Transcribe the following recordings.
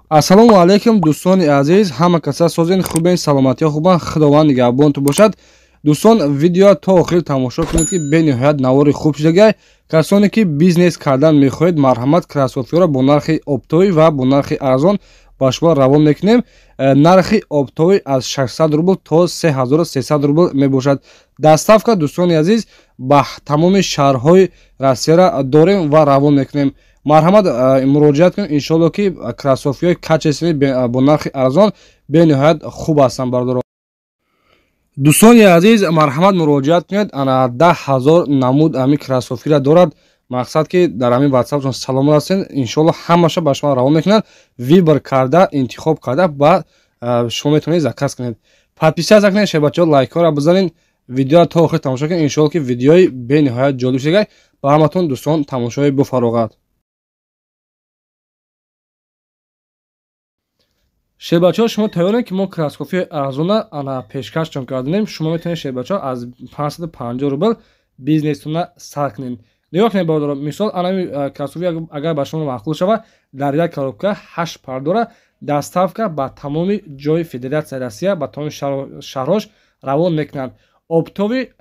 Ассалому алайкум, дӯстони азиз, ҳама каса созен, хубен, саломатиё хубан, Худованд нигаҳбонту бошад. Дӯстон, видео то охир тамошо кунед, ки бениҳоят навори хуб шудагай. Касоне ки бизнес кардан мехоҳед, марҳамат, кроссовкиро бо нархи оптовӣ ва бо нархи арзон ба шумо равон мекунем. Нархи оптовӣ аз 600 рубл то 3300 рубл мебошад. Доставка, дӯстони азиз, ба тамоми шаҳрҳои Россияра дорем ва равон мекунем. Марҳамат, муроҷиат кунед, иншоалло ки кроссовкиҳои качественный бо нархи арзон бениҳоят хуб ҳастанд, бародаро. Дӯстони азиз, марҳамат, муроҷиат кунед. Ана 10 000 намуд ҳамин кроссовкиро дорад. Мақсад ки дар ҳамин ватсапшон салом расен, иншоалло ҳамаша ба шумо равон мекунад. Выбор карда, интихоб карда, ба шумо метавонед заказ кунед. Подписаться кунед, шебачаҳо, лайкҳоро бизанед, видеоро то охир тамошо кунед. Иншоалло ки видеои бениҳоят ҷолиб шудагай. Ба ҳаматон, дӯстон, тамошои бофароғат. Шербачаҳо, шумо тайёрем, ки мо кроссовкиҳои арзона ана пешкашчон кардем. Шумо метавонед, шербачаҳо, аз 550 рубл бизнестона сар кунед. Нигоҳ кунед, бародаро, мисол, анами кроссовки агар ба шумо маъқул шавад, дар як коробка ҳашт пар дора. Доставка ба тамоми ҷои Федератсияи Россия, ба тамоми шаҳрҳош равон мекунанд. Оптовый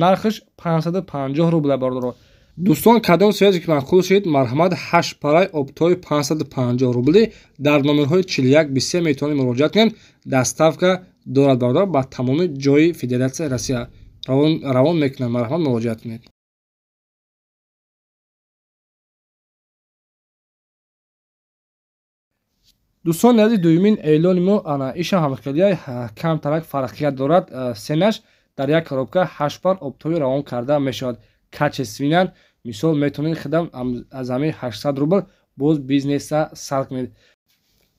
нархаш 550 рубла, бародаро. Дӯстон, кадом цвете ки маъқул шуд, марҳамат, ҳашт парай оптовый 550 рубли дар номерҳои 41 23 метавонед муроҷиат кунед. Доставка дорад, бародар, ба тамоми ҷои Федератсияи Россия равон мекунанд. Марҳамат, муроҷиат кунед. Дӯстони азиз, дуюмин эълони мо ана иша ҳамхелия, камтарак фарқият дорад ценаш. Дар як коробка ҳашт пар оптовый равон карда мешавад, качественный. Мисол, метавонед хидам аз ҳамин 800 рубл боз бизнеса сар кунед.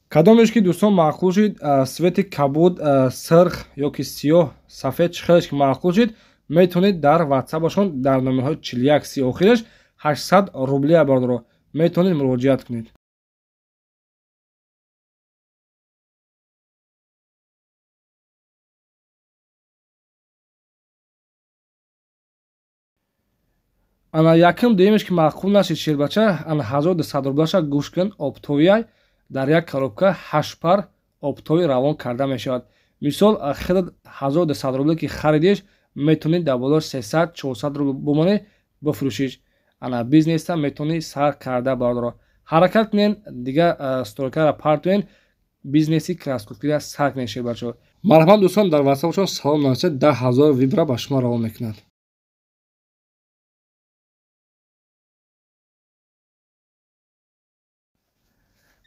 Кадомеш ки, дӯстон, маъқул шуд, цвети кабуд, сирх ё ки сиёҳ, сафед, чӣ хелеш ки маъқул шуд, метавонед дар ватсапашон дар номерҳои 41 30 охираш 800 рублия, бародаро, метавонед муроҷиат кунед. Ана якум дуюмеш ки маъқул нашид, шербача, ана 1200 рублаша гӯш кун, оптовый дар як коробка ҳашт пар оптовый равон карда мешавад. Мисол, хеле 1200 рубле ки харидиш, метавонӣ дар боло 300 400 рубл бумонӣ, бифурӯшиш. Ана бизнеса метавонӣ сар карда, бародаро. Ҳаракат кунен, дига стройкаро партоен, бизнеси кроссовкира сар кунен, шербачаҳо. Марҳамат, дӯстон, дар ватсапшон салом нависед, 10 000 выбора ба шумо равон мекунад.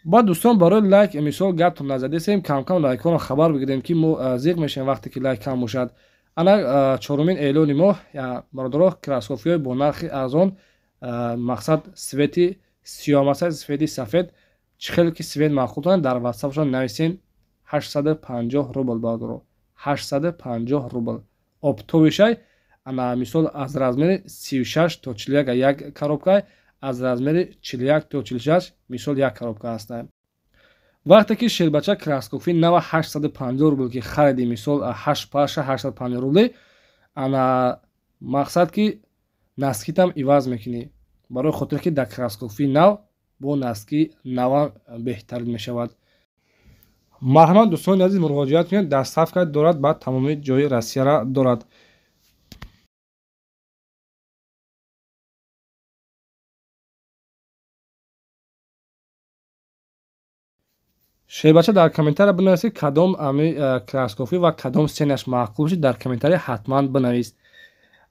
Баъд, дӯстон, барои лайк, мисол, гаптон назадесем, камкам лайкҳоро хабар бигирем, ки мо зиқ мешавем вақте ки лайк кам бошад. Ана чорумин эълони мо, бародаро, кроссовкиҳои бо нархи арзон. Мақсад, цвети сиёҳ маса, цвети сафед, чӣ хеле ки цвет маъқул кунад, дар ватсапшон нависен. 850 рубл, бародаро, 850 рубл оптовый шай. Ана мисол, аз размери 36 то 41 як коробка, аз размери 41 то 46, мисол, як коробка ҳастанд. Вақте ки, шербача, кроссовки нава 850 рубл ки хариди, мисол, ҳашт парша 850 рубли, ана мақсад ки носкитам иваз мекунӣ, барои хотире ки дар кроссовки нав бо носки нава беҳтарин мешавад. Марҳамат, дӯстони азиз, муроҷиат кунед. Доставка дорад, ба тамоми ҷои Россияра дорад. Шербача, дар комментария бинависед, кадом ами кроссовки ва кадом ценаш маъқул шуд, дар комментария ҳатман бинавис.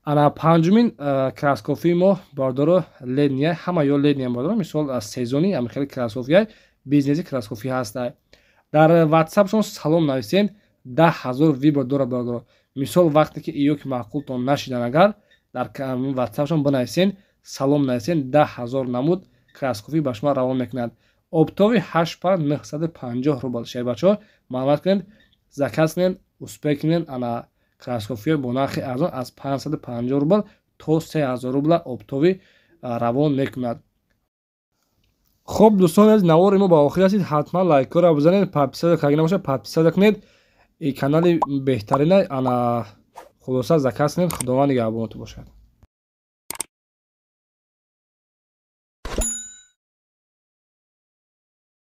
Ана панҷумин кроссовкии мо, бародаро, летний, ҳама ё летний, бародаро, мисол, сезонный ами хеле кроссовкия, бизнеси кроссовки ҳаста. Дар ватсапшон салом нависен, 10 000 выбор дорад, бародаро. Мисол, вақте ки иё ки маъқултон нашидан, агар дар ватсапшон бинависен, салом нависен, 10 000 намуд кроссовки ба шумо равон мекунад. Оптовый ҳашт пар 950 рубл. Шербачаҳо, маълумат кунед, заказ кунед, успеть кунед. Ана кроссовкиҳо бо нархи арзон аз 550 рубл то 3000 рубла оптовый равон мекунад. Хуб, дӯстони азиз, навори мо ба охир расид. Ҳатман лайкҳоро бизанед, подписаться карда набошад, подписаться кунед. И канали беҳтарина. Ана хулоса, заказ кунед. Худованд нигаҳбонатон бошад.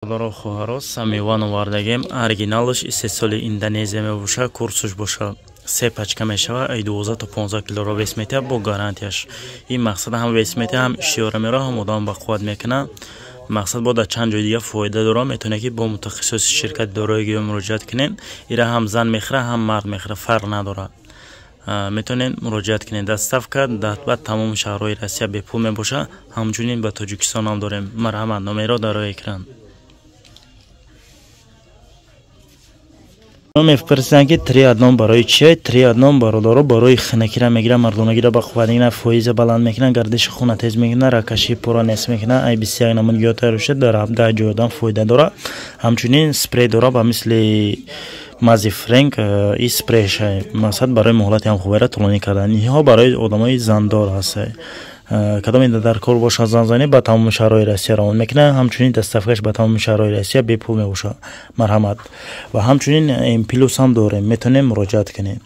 Бародаро, хоҳаро, Самиван овардагем. Оригиналш истеҳсоли Индонезия мебошад. Курсуш боша се пачка мешавад, ай 12 то 15 килоро вес метиҳад бо гарантияш. Ин мақсад ҳам вес метиҳад, ҳам иштиҳора меро, ҳам одам ба қувват мекунад. Мақсад бо дар чанд ҷои дига фоида дорад. Метавонед, ки бо мутахассисоси ширкати дорои гиёҳ муроҷиат кунед. Ира ҳам зан мехӯрад, ҳам мард мехӯрад, фарқ надорад. Метавонед муроҷиат кунед. Доставка ба тамоми шаҳрҳои Россия бепул мебошад. Ҳамчунин ба Тоҷикистон ҳам дорем. Марҳамат, номерро дар рӯи экран. Мепурсанд, ки три одном барои чие? Три одном, бародаро, барои хунакира мегирад, мардонагиро ба қувват мекунад, фоиза баланд мекунад, гардиши хуна тез мекунад, ракаши пора нест мекунад. Ай 21 намуд гиёҳ тайёр шуда, дар 17 ҷой одам фоида дорад. Ҳамчунин спрей дорад ба мисли мази френк. И спрейша мақсад барои муҳлати ҳам хубера тӯлонӣ кардан. Инҳо барои одамои зандор ҳастанд. Кадоме дар кор бошад занзанӣ, ба тамоми шаҳрҳои Россия равон мекунад. Ҳамчунин доставкаш ба тамоми шаҳрҳои Россия бепул мебошад. Марҳамат. Ва ҳамчунин М плюс ҳам дорем, метавонем муроҷиат кунем.